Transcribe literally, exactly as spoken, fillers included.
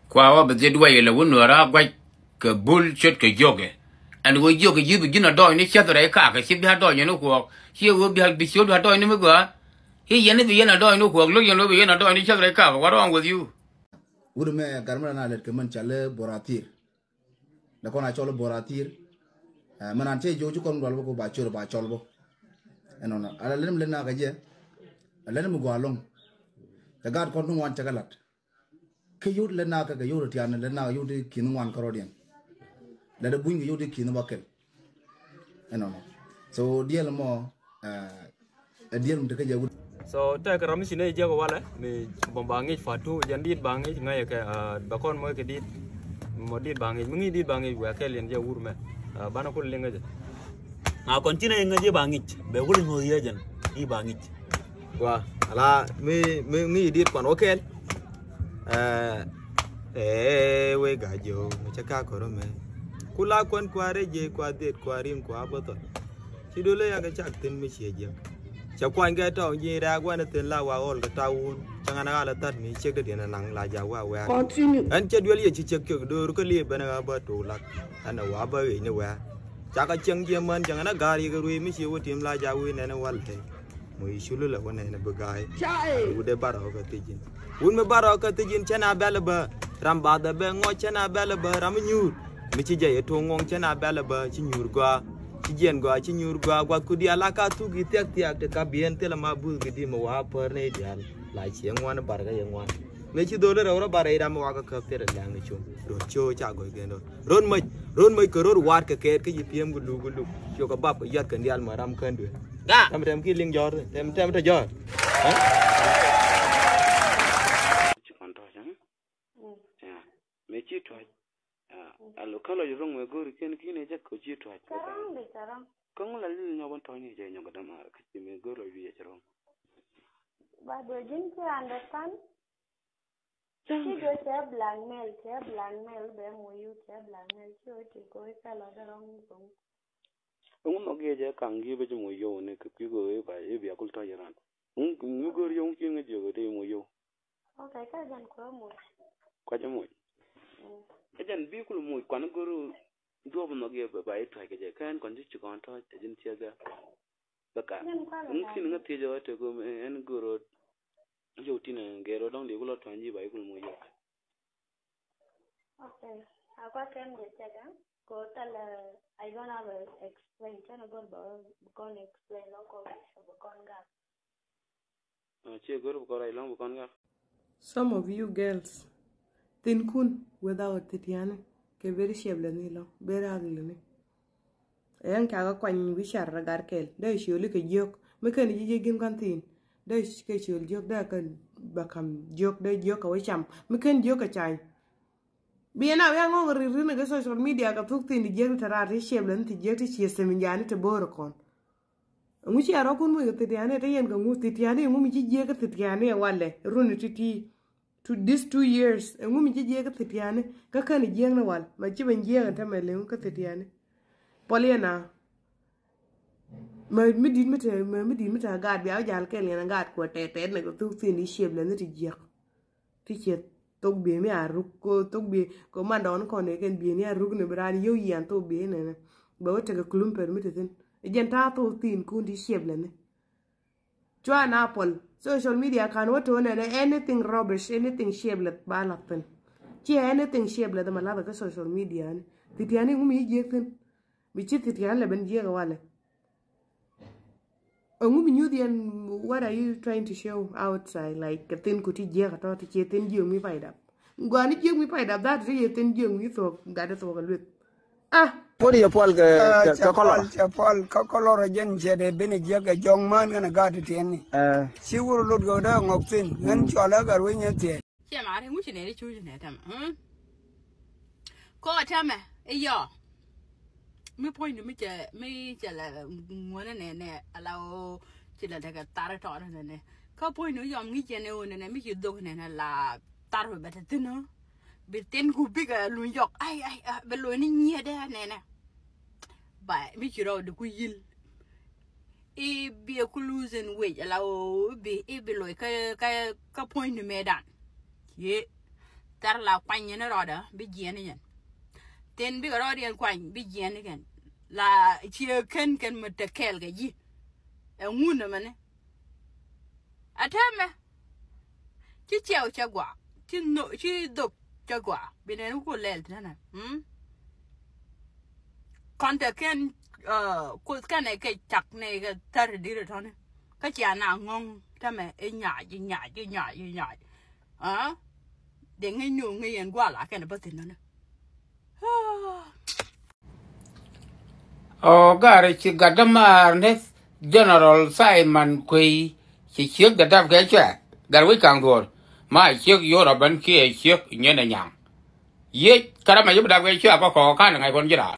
Kua wä bi dhiet wä yɛ lɛ wä nuɔ̱ɔ̱r a guac kɛ bul cot kɛ jiɔkɛ. Ɛn wä jiɔkɛ ji̱ bi ji̱n a dɔɔny ni cäth rɛy kakɛ ci bi a dɔɔny ni kuɔɔk ci wä bi a bi ciöl bi a dɔɔny ni mi gɔaa. I̱ yɛn i̱ bi yɛn a dɔɔny ni kuɔɔk lo̱k yɛn wä bi yɛn a dɔɔny ni cäth rɛy kakɛ. What wrong with you? Wut mɛ gat mi rɛn a lɛt kɛ mɛn ca lɛ bor a thiir. Lɛ kɔn a cɔl bor a thiir. Mɛn an cɛ jiɔk ci kɔn dual bä ko ba ciöl ba cɔl bä. Ɛnɔnɔ a lɛ lɛn mi lɛn na kɛ jɛ. A lɛn mi gɔaa loŋ. Kɛ gat kɔn ti ŋuan cɛ kɛ lat. Kä yot lɛ nak kɛ yot tian lɛ nak yot ki̱n ŋuan kärɔ̱diɛn. Lɛ dee buny kɛ yot ki̱n ba kɛl. Ɛnɔnɔ. So diɛl mɔ, ɛ diɛl mi tekɛ jɛ wut. So tɛk ram mi ci nɛ jɛ kɛ walɛ mi bɔm ba ŋic fatu jɛn dit ba ŋic ŋa̱c kɛ ba kɔn mɔ kɛ dit. Mɔ dit ba ŋic mi ŋic dit ba ŋic wɛ kɛl yɛn jɛ wur mɛ. Banɛ kul liŋ kɛ jɛ. A kɔn ci nɛ ŋic ba ŋic bɛ wul ŋoth yɛ jɛn i̱ ba ŋic. Gua ala mi mi mi dit kwan okel. Eh, eh, we ga jo mi cha ka koro me. Kula kwan kwa reje kwa det kwa rim kwa boto. Ci dole ya ga chak tin mi chie jeng. Cha kwan ga to ji ra gwan tin la wa ol ga ta wun. Changa na ala tat mi chek de dina nang la ja wa wa. Continue. An che duel ye chi chek chek dur ko li bena ga ba to lak. Ana wa ba we ni wa. Cha ka cheng je man changa na gar ye ga rui mi chie wo tim la ja wi ne ne wal te. Mui shulu la wä nɛn bi ga̱a̱y. Wut dee bar ɔ kä thiec in. Wut mi bar ɔ kä thiec in cɛn a bɛl bä. Ram bath ɛ bɛ ŋɔc cɛn a bɛl bä. Ram mi nyuur mi ci jɛ yɛ to̱o̱ŋ ŋɔŋ cɛn a bɛl bä. Ci nyuur gɔaa ci jiɛn gɔaa ci nyuur gɔaa guath ku diaal a ka thuk i̱ thiak thiak ti ka biɛn thilɛ ma buth ki di mi wa pär ni diaal. La ciɛ ŋuan bar kä yɛ ŋuan. Mëë ci dholi rɛw rɔ bar rɛy ram mi wa kä käp thilɛ lɛŋ ni com. Rot co ca gɔc gen rot. Rot mäc, rot mäc kɛ rot waat kɛ kɛɛt kä yi piɛm kɛ luk kɛ luk. Ciö kɛ bap kɛ yɔt kɛ ndial mɔ ram kän duee. Ga. Tɛm tɛm ki liŋ jɔr, tɛm tɛm tɛ jɔr. Ci kɔn tɔc, eh? Ya. Mëë ci tuac. Ya. Alo kä lɔc ro̱ŋ mëë go̱o̱ri ken ki nɛ jɛ kɛ ci tuac. Kä ŋu la lil nyɔk bän tɔ̱ɔ̱ny ni jɛ nyɔk dämaar kä ci mëë go̱o̱r lɔc wi̱i̱ jɛ ci ro̱ŋ. Ba duɔ ji̱n ci understand. Ci jɔ cɛ blackmail, cɛ blackmail bɛ moyu, cɛ blackmail ci ɔ ti koi kɛ lɔ dɛ rɔŋ ni kɔŋ. Ŋu mɔ giɛ jɛ kaŋ giɛ bɛ ci moyu ni kɛ kui̱ kɛ wee ba i̱ bia kul tɔ̱ yɛ ran. Ŋu go̱o̱r yɛ ŋu ki̱n ŋä jiɛ kɛ ti moyu. Okay, kɛ jɛn kuɛ moc. Kuɛ jɛ moc. Kɛ jɛn bi kul moc kuan go̱o̱r duɔp mɔ giɛ ba i̱ tuac kɛ jɛ kɛn kɔn ci ci kɔn tɔ̱ cɛ ji̱n ciɛ gɛ. Bä ka. Ŋun kin ŋä thiec ɔ te gom ɛn goro. Jɔw tin ɛn gɛr ɔ dɔŋ di kulɔ tuany ji̱ ba ikul mo yɔk. Okay. A kwa kɛn gɛ cɛ gɛ ko tɛl. I don't have a explain. Cɛn a gor ba kɔn explain lɔ kɔ ba kɔn gak. Cie gör bi kɔn rac lɔŋ bi kɔn gak. Some of you girls, thinkun without thitiani kɛ beri ciɛp lɛ ni lɔŋ beri ugly ni. Ɛn kɛ kɛ kuany wi̱c car rɛ gar kɛl dee ciöli kɛ jiök mi kɛn ji̱ ji̱ gin kɔn thi̱n. Dee kɛ ciöl jiök dee kɛ bakam jiök dee jiök kɛ wä cam mi kɛn jiök kɛ cany. Bi ɛn a wi̱i̱ a ŋɔŋ ri ri ni kɛ social media kɛ thuk thi̱n ti jiök ti te raar ti ciɛp lɛ ni ti jiök ti ciɛ semi jani ti bo̱o̱r kɔn. Ɛŋu ci a rɔ kun muc kɛ thitiani ɛ te yɛn kɛ ŋu thitiani ɛŋu mi ci jiek kɛ thitiani ɛ walɛ runi ti̱ti̱. To these two years ɛŋu mi ci jiek kɛ thitiani kä kän jiek ni wal ma ci ben jiek ɛ tämɛ liŋ kä thitiani. Pɔl yɛn a mɛ mi dit mi te mɛ mi dit mi te gaat bia wä jal kɛl yɛn a gaat kuɔ tɛt tɛt ni kɛ thuk thin i̱ ciep lɛ ni ti jiek. Ti ciɛ thok bieni a ruk ko thok bie ko man dɔn kɔn ɛ kɛn bieni a ruk ni bi raan yio̱w yian thok bieni nɛnɛ. Bɛ wä tekɛ kulum pɛr mi ti thin ɛ jɛn ta̱a̱ thok thin kun ti ciep lɛ ni. Cua na pɔl social media kan wä to̱o̱n ɛn anything rubbish, anything shapeless ba lath thin. Ciɛ anything shapeless ma lath kä social media ni. Thitiani ŋumi jiek thin. Bi ci thitiani lɛ ben jiek walɛ. Ŋumi nyuth yɛn, what are you trying to show outside? Like kɛ thin ku ti jiek atɔ ti ciɛ thin jiek mi pay dap. Gɔani jiek mi pay dap that ti yɛ thin jiek mi thuɔk gat thuɔk a lueth. Ah. Put yɛ pɔl kɛ kɛ kɔlɔr. Cɛ pɔl kɛ kɔlɔr jɛn cɛ dee ben jiɛ kɛ jɔŋ män kɛn gat ti tiɛn ni. Ci wur lut kɛ dee ŋɔk thin ŋän cɔl ɛ gat weny ɛ tiɛn. Cɛ maari ŋuci nɛ ni cuc nɛ tɛm. Kɔ tɛmɛ iyɔ. Mi puɔ̱ny ni mi cɛ mi cɛ lɛ ŋuɔnɛ nɛ nɛ ala o ci lɛ tekɛ thar tɔɔrɛ nɛ nɛ. Kä puɔ̱ny ni yɔm ŋi̱cɛ nɛ o nɛ nɛ mi ci dhok nɛ nɛ la thar bɛ bɛ te thin o. Bi thin ku bikɛ luny jɔk ai ai ai bɛ lo̱c ni nyiet dee nɛnɛ. Ba mi ci rɔɔd ku yil. I̱ bi ɛ ku losing weight ala o i̱ bi i̱ bi lo̱c kä kä kä puɔ̱ny ni mëëdan. Cie Thar la kuany yɛn rɔɔdɛ bi jiɛn yɛn. Thin bikɛ rɔɔd yɛn kuany bi jiɛn kɛn. La ciɛ kɛn kɛn mi te kɛɛl kɛ ji̱. Ɛ ŋun ɛmɛni. A tɛmɛ. Ci ciɛw cɛ gɔaa. Ci no ci dhok cɛ gɔaa. Bi nɛn ku lɛl ti nɛnɛ. Kɔn te kɛn kuth kɛn ɛ kɛ cak nɛ kɛ thar ti di̱t tɔni. Kä cia na ŋɔŋ tɛmɛ i̱ nyac i̱ nyac i̱ nyac i̱ nyac. Dee ŋäc ni ŋäc yɛn gua̱a̱ la kɛn bä thi̱n nɔnɔ. Ɔ, gari ci gat dämaar ni General Simon Kuey ci ciek dɛ dap kɛ cuɛ. Gat wi̱c kaŋ duɔl ma ciek yorɔ ben kiɛ ciek nyɛn ɛ nyaŋ. Yiec kärɛ mɛ yop dap kɛ cuɛ kɔ kɔ kan ŋa̱c kɔn ji̱ raar.